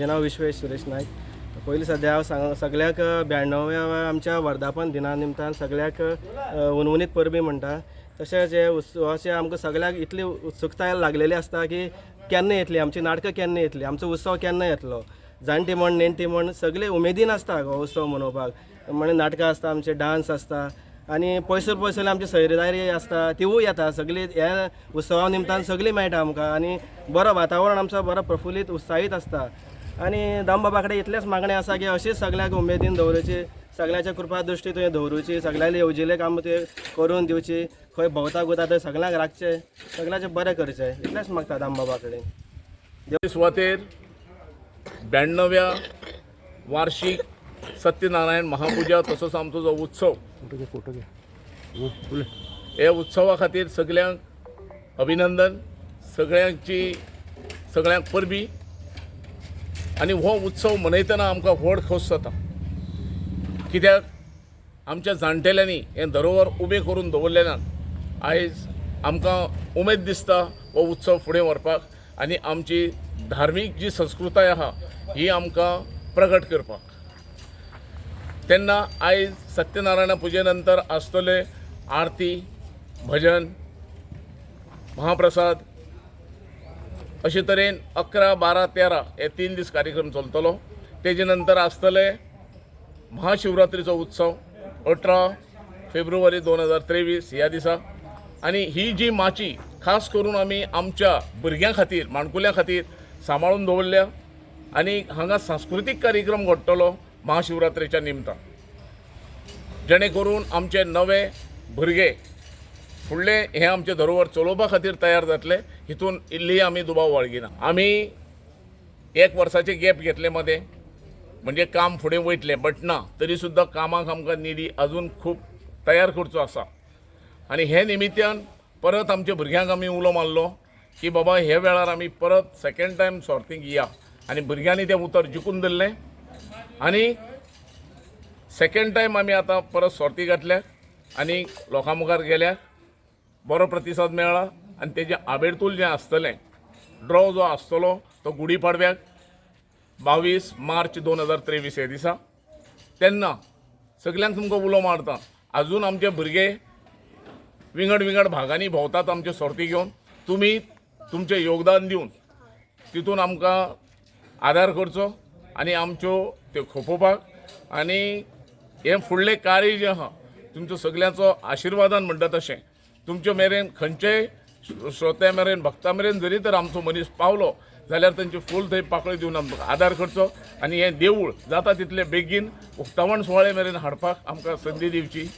म्हजें नांव विश्वेश सुरेश नायक. पयलीं सद्या हांव सांग सगळ्याक 92व्या आमच्या वर्धापन दिना निमतान सगळ्याक हुनहुनीत परबीं म्हणटा. तशेंच हे उत्सवाचे आमकां सगळ्याक इतली उत्सुकताय लागलेली आसता की केन्ना येतली आमची नाटकां, केन्ना येतली आमचो उत्सव, केन्ना येतलो. जाणटी म्हण, नेणटी म्हण, सगळे उमेदीन आसता हो उत्सव मनोवपाक. म्हणजे नाटकां आसता आमचे, डांस आसता आनी पयसुल्ले पयसुल्ले आमची सोयरीदायरी आसता, तिवूय येता. सगळी ह्या उत्सवा निमतान सगळीं मेळटा आमकां आनी बरो वातावरण आमचो बरो प्रफुल्लीत, उत्साहीत आसता. आनी दामबाबा कडेन इतलेंच मागणें आसा की अशीच सगळ्यांक उमेदीन दवरुची, सगळ्यांच्या कृपा दृश्टी तुवें दवरुची, सगळ्यांनी येवजिल्लें काम तुवें करून दिवची. खंय भोंवता गुता थंय सगळ्यांक राखचें, सगळ्यांचें बरें करचें, इतलेंच मागता दामबाबा कडेन. सुवातेर 92व्या वार्षिक सत्यनारायण महापुजा तसोच आमचो जो उत्सव, हे उत्सवा खातीर सगल्यांक अभिनंदन, सगळ्यांची सगळ्यांक परबी. आनी हो उत्सव मनयतना आमकां व्हड खोस जाता, कित्याक आमच्या जाणटेल्यांनी हें धरोहर उबें करून दवरलेल्यान आयज आमकां उमेद दिसता हो उत्सव फुडें व्हरपाक आनी आमची धार्मीक जी संस्कृताय आहा ही आमकां प्रगट करपाक. तेन्ना आयज सत्यनारायणा पुजे नंतर आसतले आरती, भजन, महाप्रसाद. अशे तरेन 11, 12, 13 हे 3 दीस कार्यक्रम चलतलो. तेजे नंतर आसतले महाशिवरात्रीचो उत्सव 18 फेब्रुवारी 2023 ह्या दिसा. आनी ही जी माची खास करून आमी आमच्या भुरग्यां खातीर, माणकुल्यां खातीर सांबाळून दवरल्या आनी हांगा सांस्कृतीक कार्यक्रम घडटलो महाशिवरात्रेच्या निमतान, जेणे करून आमचे नवे भुरगे फुडले हे आमचे धरोहर चलोवपा खातीर तयार जातले, हितून इल्लीय आमी दुबाव बाळगिना. आमी एक वर्साचे गॅप घेतले मदें, म्हणजे काम फुडें वयतलें, बट ना, तरी सुद्दां कामाक आमकां निधी अजून खूब तयार करचो आसा. आनी हे निमित्यान परत आमच्या भुरग्यांक आमी उलो मारलो की बाबा, हे वेळार आमी परत सेकेंड टायम सोर्तीक या. आनी भुरग्यांनी तें उतर जिखून धरलें आनी सेकेंड टायम आमी आतां परत सोर्ती घातल्या आनी लोकां मुखार गेल्या. बरो प्रतिसाद मेळ्ळा आनी तेजें आबेडतूल जें आसतलें, ड्रॉ जो आसतलो तो गुडी पाडव्याक 22 मार्च 2023 हे दिसा. तेन्ना सगल्यांक तुमकां उलो मारता. अजून आमचे भुरगे विंगड विंगड भागांनी भोंवतात आमचे सोर्ती घेवन. तुमी तुमचें योगदान दिवन तितून आमकां आदार करचो आनी आमच्यो त्यो खोपोवपाक आनी हें फुडलें कार्य जें आहा तुमचो सगल्यांचो आशिर्वादान म्हणटा तशें तुमचे मेरेन, खंयचेय श्रोत्या मेरेन, भक्ता मेरेन जरी तर आमचो मनीस पावलो जाल्यार तांचे फूल थंय पाकळी दिवन आमकां आदार करचो आनी हें देवूळ जाता तितले बेगीन उक्तावण सुवाळे मेरेन हाडपाक आमकां संदी दिवची.